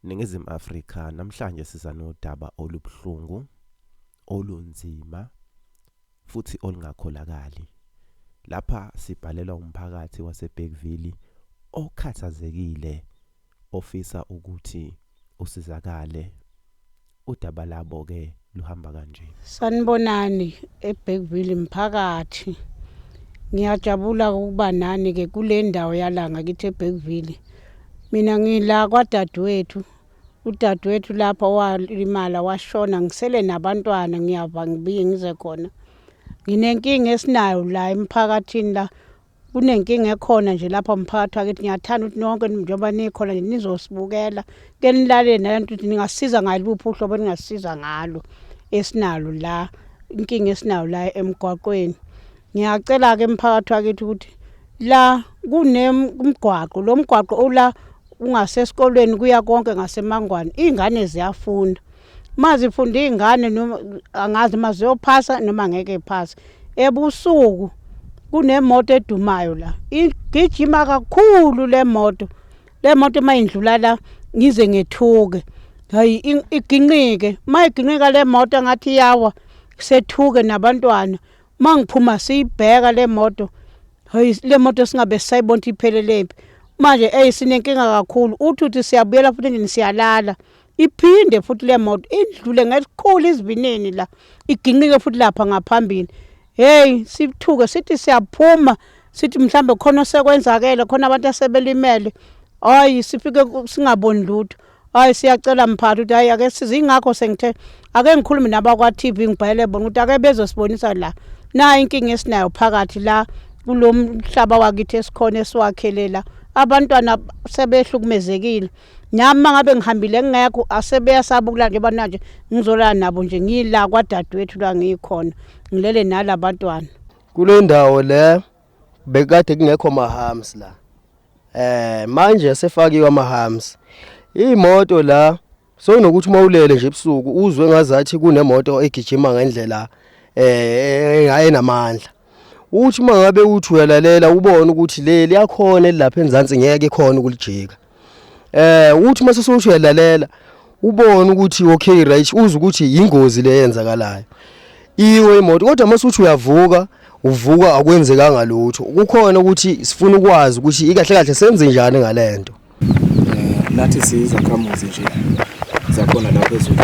Ningizimu Afrika namhlanje siza nodaba olubuhlungu, olunzima futhi olungakholakali. Lapha sibhalelwa umphakathi waseBergville okhathazekile ofisa ukuthi usizakale. Udaba labo ke luhamba kanje. Sanibonani eBergville mphakathi. Ngiyajabula ukuba nani ke kule ndawo yala ngakithi eBergville. Mina ngila kwadadewethu, udadewethu lapha walimala washona ngisele nabantwana ngiyava ngibuye ngize khona. Nginenkinga esinayo la emphakathini la kunenkinga ekhona nje lapha mphakathi wakithi ngiyathanda ukuthi nonke njengoba nikhona nje nizosibukela ke nilalele nalento ukuthi ningasiza ngaluphi uhlobo eningasiza ngalo esinalo la inkinga esinayo la emgwaqweni. Ngiyacela-ke mphakathi wakithi ukuthi la kunemgwaqo lo mgwaqo ola ungasesikolweni kuya konke ngasemangwane iy'ngane ziyafunda uma zifunda iy'ngane noma angazi uma ziyophasa noma ngeke iphase ebusuku kunemoto edumayo la igijima kakhulu le moto le moto uma indlula la ngize ngethuke hayi iginqike uma iginqika le moto ngathi iyawa sethuke nabantwana uma ngiphuma siyibheka le moto hayi le moto singabe sisayibona ukuthi iphelele phi manje eyi sinenkinga kakhulu uthi uthi siyabuyela futhi endlini siyalala iphinde futhi le moto idlule ngesikhulu isivinini la iginqike futhi lapha ngaphambili hey sithuke sithi siyaphuma sithi mhlambe khona osekwenzakele khona abantu asebelimele hayi sifike singaboni lutho hayi siyacela mphathi ukuthi hayi ake size ingakho sengithe ake ngikhulume nabakwa-TV ngibhayele bona ukuthi ake bezosibonisa la nayi inkinga esinayo phakathi la kulo mhlaba wakithi esikhona esiwakhele la abantwana sebehlukumezekile nami uma ngabe ngihambile ngingekho asebeyasaba ukulala njengoba nanje ngizolala nabo nje ngila kwadadewethu la ngikhona ngilele nalabantwana Kule ndawo le bekade kungekho mahams la. Manje sefakiwe amahams. Imoto la sokunokuthi uma ulele nje ebusuku uzwe ngazathi kunemoto egijima ngendlela enamandla. Uthi uma ngabe uthi uyalalela ubone ukuthi leli yakhona elapha enzansi ngeke ikhona ukulijika. Uthi mase sewuthi uyalalela ubone ukuthi okay right uze ukuthi yingozi le yenzakalayo. Iwe imoto kodwa mase uthi uyavuka uvuka akwenzekanga lutho. Kukhona ukuthi sifuna ukwazi ukuthi ikahle kahle senze njani ngalento. Nathi siyizakhamuzi nje zakhona la phezulu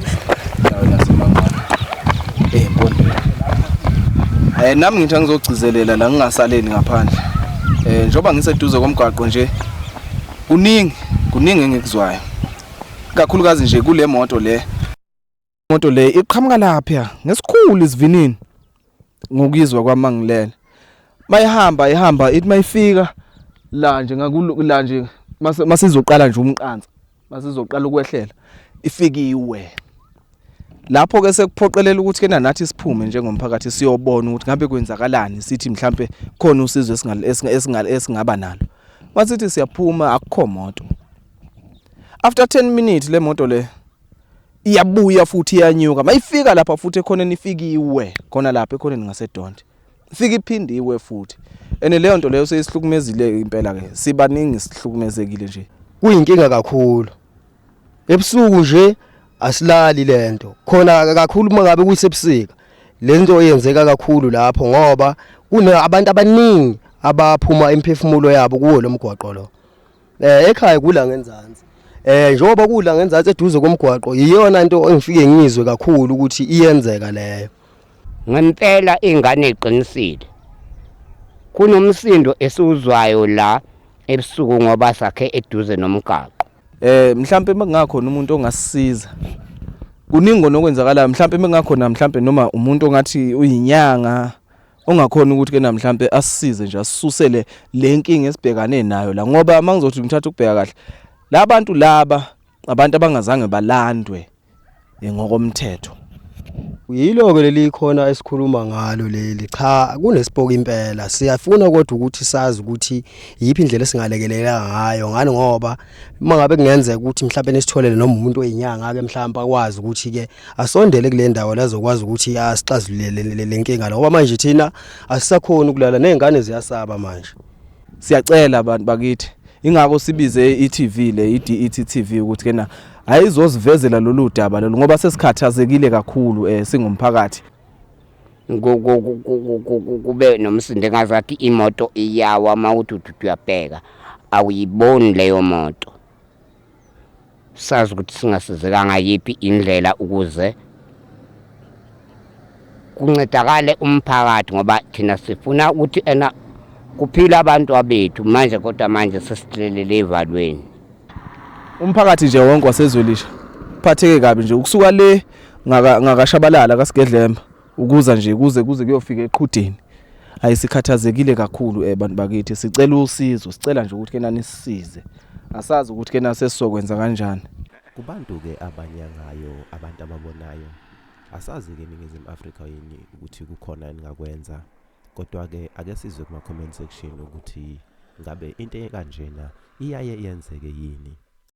ndawo yaseMangwane eMpondweni. Nami ngithi angizogcizelela la ngingasaleli ngaphandle. Njengoba ngiseduze komgwaqo nje kuningi kuningi engikuzwayo. Kakhulukazi nje kule moto le. Imoto le iqhamuka lapha ngesikhulu isivinini ngokuyizwa kwamangilele. Mayihamba ihamba ithi mayifika la nje ngaku la nje masizoqala nje umqansa masizoqala ukwehlela ifikiwe. Lapho ke sekuphoqelela ukuthi ke nathi siphume njengomphakathi siyobona ukuthi ngabe kwenzakalani sithi mhlambe khona usizo esingaba nalo. Masithi siyaphuma akukho moto. After 10 minutes le moto le iyabuya futhi iyanyuka mayifika lapha futhi ekhoneni ifikiwe khona lapha ekhoneni ngasedonde ifika iphindiwe futhi and leyo nto leyo seyisihlukumezile impela ke sibaningi sihlukumezekile nje. Kuyinkinga kakhulu ebusuku nje asilali lento khona kakhulu uma ngabe kusebusika lento eyenzeka kakhulu lapho ngoba kune abantu abaningi abaphuma imphefumulo yabo kuwo lo mgwaqo lo. Ekhaya kula ngenzansi. Njengoba kula ngenzansi eduze komgwaqo iyona into engifike ngizwe kakhulu ukuthi iyenzeka leyo. Ngempela ingane iqinisile. Kunomsindo esiwuzwayo la ebusuku ngoba sakhe eduze nomgaqo. Mhlambe mekungakhona umuntu ongasisiza. Kuningi onokwenzakalayo mhlambe mekungakhona mhlambe noma umuntu ongathi uyinyanga ongakhona ukuthi ke namhlambe asisize nje asisusele le nkinga esibhekane nayo la ngoba mangizothi ngithatha ukubheka kahle labantu laba abantu abangazange balandwe ngokomthetho. Yilo-ke leli khona esikhuluma ngalo leli cha kunesipoki impela siyafuna kodwa ukuthi sazi ukuthi yiphi indlela esingalekelela ngayo ngani ngoba uma ngabe kungenzeka ukuthi mhlawumbe nisitholele noma umuntu oyinyanga-ke mhlawumbe akwazi ukuthi-ke asondele kule ndawo la azokwazi ukuthi asixazulule le nkinga la ngoba manje thina asisakhoni ukulala ney'ngane ziyasaba manje. Siyacela abantu bakithi Ingakho sibize i-TV le i-DET TV ukuthi kena ayizosivezela lolu daba lolu ngoba sesikhathazekile kakhulu eh singumphakathi. Kube nomsindo engazathi imoto iyawa uma uthi uthi uyabheka awuyiboni leyo moto. Sazi ukuthi singasizeka ngayiphi indlela ukuze kuncedakale umphakathi ngoba thina sifuna ukuthi ena kuphila abantu abethu manje kodwa manje sesihlelele evalweni. Umphakathi nje wonke waseZwelisha uphatheke kabi nje ukusuka le ngakashabalala kaSigedlemba ukuza nje kuze kuze kuyofika eqhudeni. Ayisikhathazekile kakhulu eh bantu bakithi sicela usizo sicela nje ukuthi kena nisisize. Asazi ukuthi kena sesizokwenza kanjani. Kubantu ke abanyangayo abantu ababonayo asazi ke eNingizimu Afrika yini ukuthi kukhona eningakwenza kodwa ke ake sizwe kuma comment section ukuthi ngabe into ekanjena iyaye yenzeke yini.